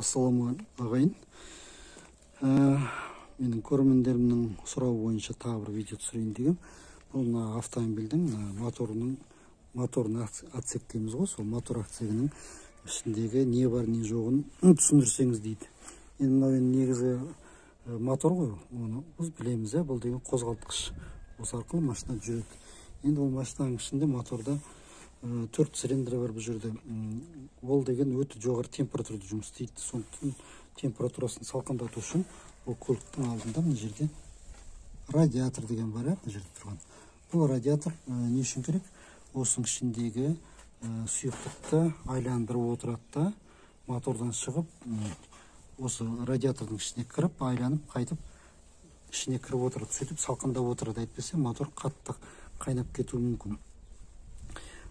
Ассалаумағалейкум ағайын. Менің көрермендерімнің сұрауы бойынша тағы бір видео түсірейін дегем. Бұл мына автомобильдің моторын отсек дейміз ғой, сол мотор отсегінің ішіндегі не бар не жоғын түсіндірсеңіз дейді. Енді мынау енді негізі мотор ғой, оны біз білеміз, бұл деген қозғалтқыш. Осы арқылы машина жүреді. Енді ол машинаның ішінде моторда 4 цилиндр бар бұл жерде. Ол деген өте жоғары температурада жұмыс істейді. Сондықтан температурасын салқындату үшін ол көліктің алдында мына жерде радиатор деген бар, мына жерде тұрған. Бұл радиатор не үшін керек? Осының ішіндегі сұйықтықты айландырып отырады да, мотордан шығып, осы радиатордың ішіне кіріп, айланып, қайтып ішіне кіріп отырады. Сөйтіп салқындап отырады. Әйтпесе мотор қатты қайнап кетуі мүмкін.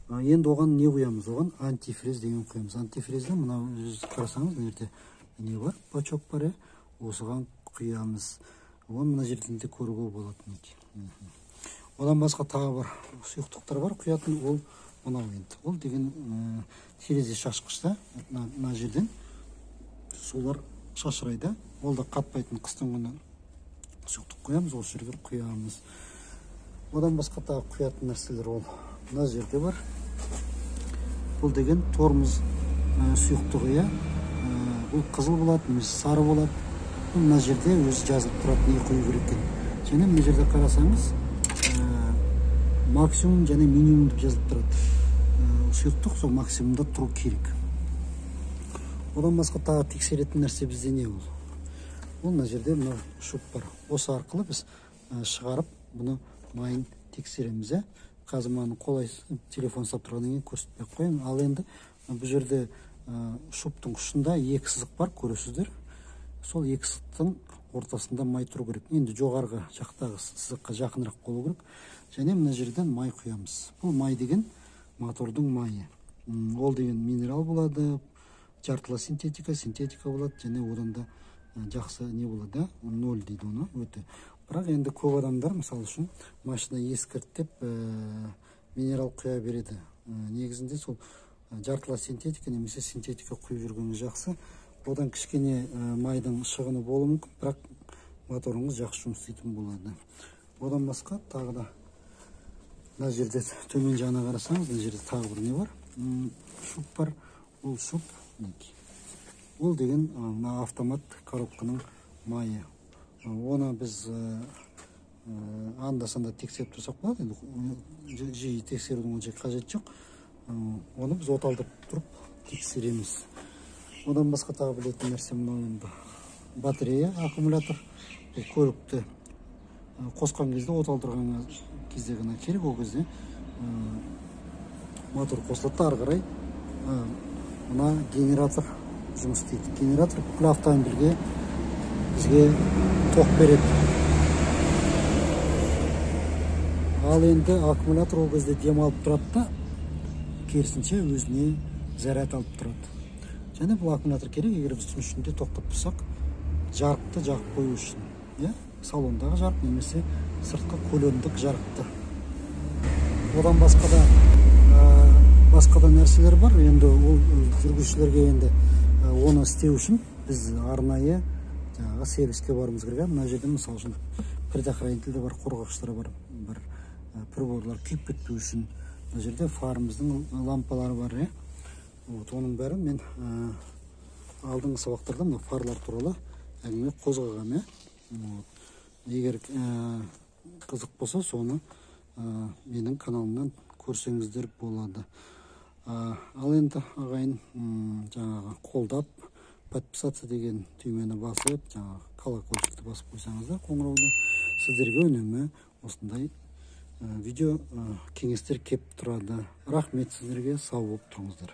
Енді оған не қоямыз? Оған антифриз деген қоямыз. Антифризді мына қарасаңыз, мына жерде не бар? Бачок бар, осыған құямыз. Оны мына жерден де көруге болады. Одан басқа тағы бір сұйықтықтар бар құятын, ол мынау енді. Ол деген терезе шашқышта мына жерден сулар шашырайды. Ол да қатпайтын, қыстың күні сұйықтық қоямыз, осы жерге құямыз. Одан басқа тағы құятын нәрселер ол мына жерде бар. Бұл деген тормоз сұйықтығы, бұл қызыл болады, немесе сары болады. Бұл мына жерде өзі жазылып тұрады, не құю керек екенін. Және мына жерде қарасаңыз, максимум және минимум деп жазылып тұрады. Сұйықтық сол максимумда тұру керек. Одан басқа тағы тексеретін нәрсе бізде не ол? Ол мына жерде мына шуп бар. Осы арқылы біз шығарып бұны майын тексереміз. Қазір маған қолайсыз телефон ұстап тұрғаннан кейін көрсетпей қояйын. Ал енді бұл жерде шуптың ұшында екі сызық бар, көресіздер. Сол екі сызықтың ортасында май тұру керек. Енді жоғарғы жақтағы сызыққа жақынырақ болу керек. Және мына жерден май құямыз. Бұл май деген мотордың майы. Ол деген минерал болады, жартылай синтетика, синтетика болады, және одан да жақсы не болады, ноль дейді оны өте. Бірақ енді көп адамдар, мысалы үшін, машина ескірт деп минерал құя береді. Негізінде сол жартылай синтетика немесе синтетика құйып жүргеніңіз жақсы. Одан кішкене майдың шығыны болуы мүмкін, бірақ моторыңыз жақсы жұмыс істейтін болады. Одан басқа тағы да мына жерде төмен жағына қарасаңыз, мына жерде тағы бір не бар? Шуп бар. Ол шуп мінекей. Ол деген мына автомат коробканың майы. Оны біз анда-санда тексеріп тұрсақ болады. Енді жиі тексерудің онша қажеті жоқ. Оны біз оталдырып тұрып тексереміз. Одан басқа тағы білетін нәрсе мынау енді батарея, аккумулятор. Бұл көлікті қосқан кезде, оталдырған кезде ғана керек. Ол кезде мотор қосылады, ары қарай мына генератор жұмыс істейді. Генератор бүкіл автомобильге бізге тоқ береді. Ал енді аккумулятор ол кезде демалып тұрады да, керісінше өзіне заряд алып тұрады. Және бұл аккумулятор керек, егер біз түн ішінде тоқтап тұрсақ, жарықты жағып қою үшін, салондағы жарық немесе сыртқы көлемдік жарықты. Одан басқа да нәрселер бар. Енді ол жүргізушілерге енді оны істеу үшін біз арнайы жаңағы сервиске баруымыз керек. Мына жерде мысалы үшін предохранитель де бар, қорғағыштар бар, бір приборлар күйіп кетпеу үшін. Мына жерде фарымыздың лампалары бар. Вот, оның бәрін мен алдыңғы сабақтарда мына фарлар туралы әңгіме қозғағанмын. Вот. Егер қызық болса, соны менің каналымнан көрсеңіздер болады. Ал енді ағайын, жаңағы қолдап, подписаться деген түймені басып, жаңағы колокольчикті басып қойсаңыздар қоңырауды, сіздерге үнемі осындай видео кеңестер кеп тұрады. Рахмет сіздерге, сау болып тұрыңыздар.